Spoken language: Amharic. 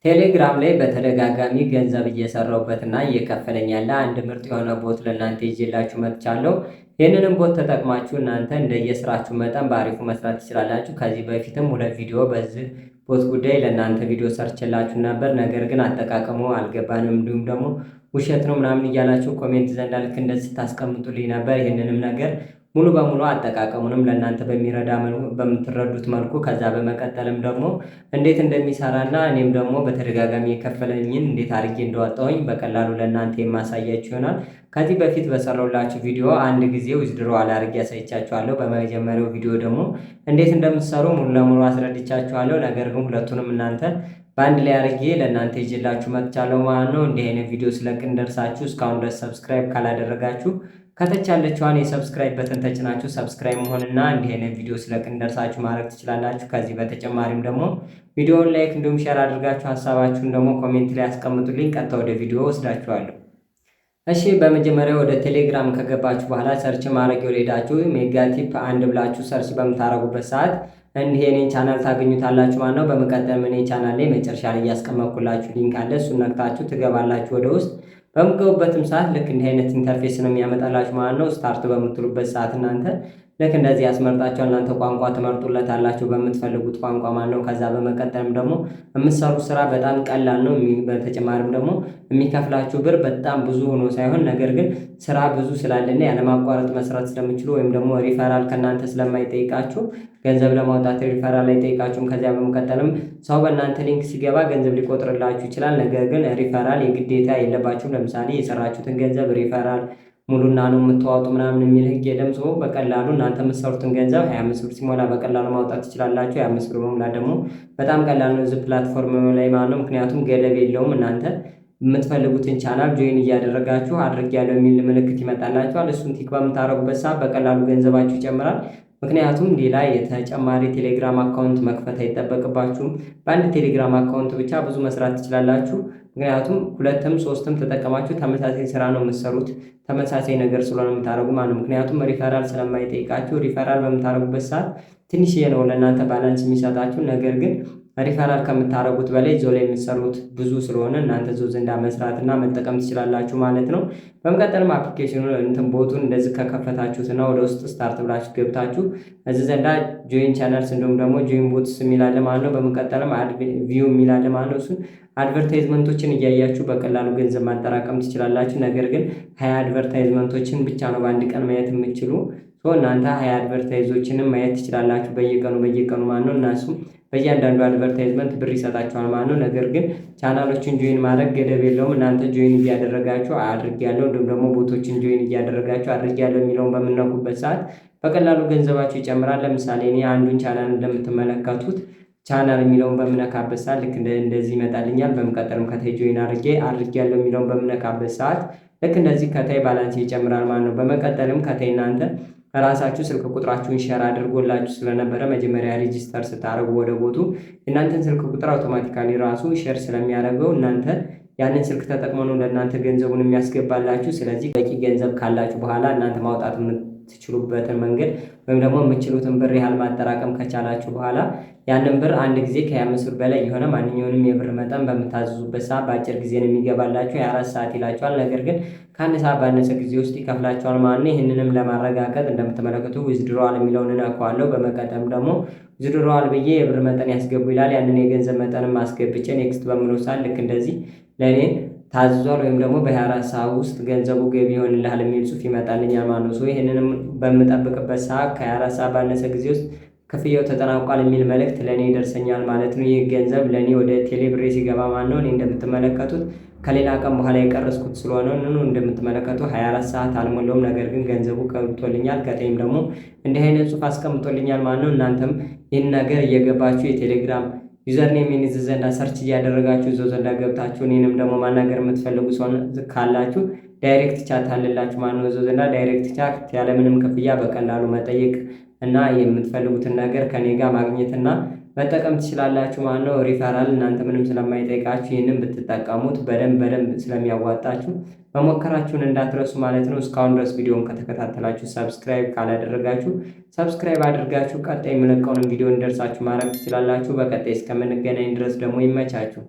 ቴሌግራም ላይ በተደጋጋሚ ገንዘብ እየሰራሁበትና እየከፈለኝ ያለ አንድ ምርጥ የሆነ bot ለእናንተ ይዤላችሁ መጥቻለሁ። ይህንንም bot ተጠቅማችሁ እናንተ እንደየስራችሁ መጠን በአሪፉ መስራት ትችላላችሁ። ከዚህ በፊትም ሁለት ቪዲዮ በዚህ bot ጉዳይ ለእናንተ ቪዲዮ ሰርቼላችሁ ነበር። ነገር ግን አጠቃቀሙ አልገባንም፣ እንዲሁም ደግሞ ውሸት ነው ምናምን እያላችሁ comment ዘንዳ ልክ እንደዚህ ስታስቀምጡልኝ ነበር። ይህንንም ነገር ሙሉ በሙሉ አጠቃቀሙንም ለእናንተ በሚረዳ በምትረዱት መልኩ፣ ከዛ በመቀጠልም ደግሞ እንዴት እንደሚሰራና እኔም ደግሞ በተደጋጋሚ የከፈለኝን እንዴት አድርጌ እንደዋጣሁኝ በቀላሉ ለእናንተ የማሳያችሁ ይሆናል። ከዚህ በፊት በሰራሁላችሁ ቪዲዮ አንድ ጊዜ withdraw አድርጌ አሳይቻችኋለሁ። በመጀመሪያው ቪዲዮ ደግሞ እንዴት እንደምትሰሩ ሙሉ ለሙሉ አስረድቻችኋለሁ። ነገር ግን ሁለቱንም እናንተ በአንድ ላይ አድርጌ ለእናንተ ይዤላችሁ መጥቻለሁ ማለት ነው። እንዲህ አይነት ቪዲዮ ስለቅ እንደርሳችሁ እስካሁን ድረስ subscribe ካላደረጋችሁ ከታች ያለችዋን የ subscribe button ተጭናችሁ subscribe መሆንና እንዲህ አይነት ቪዲዮ ስለቅ እንደርሳችሁ ማድረግ ትችላላችሁ። ከዚህ በተጨማሪም ደግሞ ቪዲዮውን like እንዲሁም share አድርጋችሁ ሀሳባችሁን ደግሞ comment ላይ አስቀምጡልኝ። ቀጥታ ወደ ቪዲዮ ወስዳችኋለሁ። እሺ፣ በመጀመሪያ ወደ ቴሌግራም ከገባችሁ በኋላ search ማድረጊያው ላይ ሄዳችሁ ሜጋቲፕ አንድ ብላችሁ search በምታደርጉበት ሰዓት እንዲህ የኔን ቻናል ታገኙታላችሁ ማለት ነው። በመቀጠል እኔ ቻናል ላይ መጨረሻ ላይ እያስቀመጥኩላችሁ link አለ። እሱን ነክታችሁ ትገባላችሁ ወደ ውስጥ። በምገቡበትም ሰዓት ልክ እንዲህ አይነት interface ነው የሚያመጣላችሁ ማለት ነው። Start በምትሉበት ሰዓት እናንተ ልክ እንደዚህ ያስመርጣችኋል። እናንተ ቋንቋ ትመርጡለታላችሁ በምትፈልጉት ቋንቋ ማለት ነው። ከዛ በመቀጠልም ደግሞ የምትሰሩት ስራ በጣም ቀላል ነው። በተጨማሪም ደግሞ የሚከፍላችሁ ብር በጣም ብዙ ሆኖ ሳይሆን ነገር ግን ስራ ብዙ ስላለና ያለማቋረጥ መስራት ስለምችሉ ወይም ደግሞ ሪፈራል ከእናንተ ስለማይጠይቃችሁ፣ ገንዘብ ለማውጣት ሪፈራል አይጠይቃችሁም። ከዚያ በመቀጠልም ሰው በእናንተ link ሲገባ ገንዘብ ሊቆጥርላችሁ ይችላል። ነገር ግን ሪፈራል የግዴታ የለባችሁም። ለምሳሌ የሰራችሁትን ገንዘብ ሪፈራል ሙሉና ነው የምትዋጡ ምናምን የሚል ህግ የለም። So በቀላሉ እናንተ የምትሰሩትን ገንዘብ 25 ብር ሲሞላ በቀላሉ ማውጣት ትችላላችሁ። 25 ብር መሙላት ደግሞ በጣም ቀላል ነው እዚህ platform ላይ ማለት ነው። ምክንያቱም ገደብ የለውም። እናንተ የምትፈልጉትን channel join እያደረጋችሁ አድርጌያለሁ የሚል ምልክት ይመጣላችኋል። እሱን tick በምታደርጉበት ሰዓት በቀላሉ ገንዘባችሁ ይጨምራል። ምክንያቱም ሌላ የተጨማሪ ቴሌግራም account መክፈት አይጠበቅባችሁም። በአንድ ቴሌግራም account ብቻ ብዙ መስራት ትችላላችሁ። ምክንያቱም ሁለትም ሶስትም ተጠቀማችሁ ተመሳሳይ ስራ ነው የምትሰሩት። ተመሳሳይ ነገር ስለሆነ የምታደርጉ ማለት ነው። ምክንያቱም ሪፈራል ስለማይጠይቃችሁ፣ ሪፈራል በምታደርጉበት ሰዓት ትንሽዬ ነው ለእናንተ balance የሚሰጣችሁ። ነገር ግን ሪፈራል ከምታደርጉት በላይ ዞ ላይ የምትሰሩት ብዙ ስለሆነ እናንተ ዞ ዘንዳ መስራትና መጠቀም ትችላላችሁ ማለት ነው። በመቀጠልም application ኑ እንትን bot ኡን እንደዚህ ከከፈታችሁትና ወደ ውስጥ start ብላችሁ ገብታችሁ እዚህ ዘንዳ join channels እንዲሁም ደግሞ join bots የሚል አለ ማለት ነው። በመቀጠልም add view የሚል አለ ማለት ነው። እሱን advertisement ኦችን እያያችሁ በቀላሉ ገንዘብ ማጠራቀም ትችላላችሁ። ነገር ግን 20 advertisement ኦችን ብቻ ነው በአንድ ቀን ማየት የምትችሉ። እናንተ 20 advertise ኦችንም ማየት ትችላላችሁ በየቀኑ በየቀኑ ማለት ነው። እነሱም በእያንዳንዱ advertisement ብር ይሰጣችኋል ማለት ነው። ነገር ግን channel ኦችን join ማድረግ ገደብ የለውም። እናንተ join እያደረጋችሁ አድርጌያለሁ እንዲሁም ደግሞ bot ኦችን join እያደረጋችሁ አድርጌያለሁ የሚለውን በምነኩበት ሰዓት በቀላሉ ገንዘባችሁ ይጨምራል። ለምሳሌ እኔ አንዱን ቻናል እንደምትመለከቱት ቻናል የሚለውን በምነካበት ሰዓት ልክ እንደዚህ ይመጣልኛል። በመቀጠልም ከታይ join አድርጌ አድርጌያለሁ የሚለውን በምነካበት ሰዓት ልክ እንደዚህ ከታይ balance ይጨምራል ማለት ነው። በመቀጠልም ከታይ እናንተ ራሳችሁ ስልክ ቁጥራችሁን share አድርጎላችሁ ስለነበረ፣ መጀመሪያ register ስታደርጉ ወደ bot ኡ እናንተን ስልክ ቁጥር automatically ራሱ share ስለሚያደርገው እናንተ ያንን ስልክ ተጠቅሞ ነው ለእናንተ ገንዘቡን የሚያስገባላችሁ። ስለዚህ በቂ ገንዘብ ካላችሁ በኋላ እናንተ ማውጣት የምትችሉበትን መንገድ ወይም ደግሞ የምትችሉትን ብር ያህል ማጠራቀም ከቻላችሁ በኋላ ያንን ብር አንድ ጊዜ ከ25 ብር በላይ የሆነ ማንኛውንም የብር መጠን በምታዝዙበት ሰዓት በአጭር ጊዜ ነው የሚገባላችሁ። 24 ሰዓት ይላችኋል። ነገር ግን ከአንድ ሰዓት ባነሰ ጊዜ ውስጥ ይከፍላችኋል ማለት ነው። ይህንንም ለማረጋገጥ እንደምትመለከቱ withdrawal የሚለውን እነካዋለሁ። በመቀጠልም ደግሞ withdrawal ብዬ የብር መጠን ያስገቡ ይላል። ያንን የገንዘብ መጠንም አስገብቼ next በምለው ሰዓት ልክ እንደዚህ ለእኔ ታዝዟል ወይም ደግሞ በ24 ሰዓት ውስጥ ገንዘቡ ገቢ ይሆንልሃል የሚል ጽሑፍ ይመጣልኛል ማለት ነው። ይህንንም በምጠብቅበት ሰዓት ከ24 ሰዓት ባነሰ ጊዜ ውስጥ ክፍያው ተጠናቋል የሚል መልእክት ለእኔ ይደርሰኛል ማለት ነው። ይህ ገንዘብ ለእኔ ወደ ቴሌብሬ ሲገባ ማለት ነው። እኔ እንደምትመለከቱት ከሌላ ቀን በኋላ የቀረጽኩት ስለሆነ ኑ እንደምትመለከቱ 24 ሰዓት አልሞላውም። ነገር ግን ገንዘቡ ገብቶልኛል። ከታይም ደግሞ እንዲህ አይነት ጽሑፍ አስቀምጦልኛል ማለት ነው። እናንተም ይህን ነገር እየገባችሁ የቴሌግራም username እዚህ ዘንዳ search እያደረጋችሁ እዛው ዘንዳ ገብታችሁ እኔንም ደግሞ ማናገር የምትፈልጉ ሰው ካላችሁ direct chat አለላችሁ ማለት ነው። እዛው ዘንዳ direct chat ያለምንም ክፍያ በቀላሉ መጠየቅ እና የምትፈልጉትን ነገር ከኔ ጋር ማግኘትና መጠቀም ትችላላችሁ ማለት ነው። ሪፈራል እናንተ ምንም ስለማይጠይቃችሁ ይህንን ብትጠቀሙት በደንብ በደንብ ስለሚያዋጣችሁ መሞከራችሁን እንዳትረሱ ማለት ነው። እስካሁን ድረስ ቪዲዮውን ከተከታተላችሁ subscribe ካላደረጋችሁ subscribe አድርጋችሁ ቀጣይ የምለቀውን ቪዲዮ እንዲደርሳችሁ ማድረግ ትችላላችሁ። በቀጣይ እስከምንገናኝ ድረስ ደግሞ ይመቻችሁ።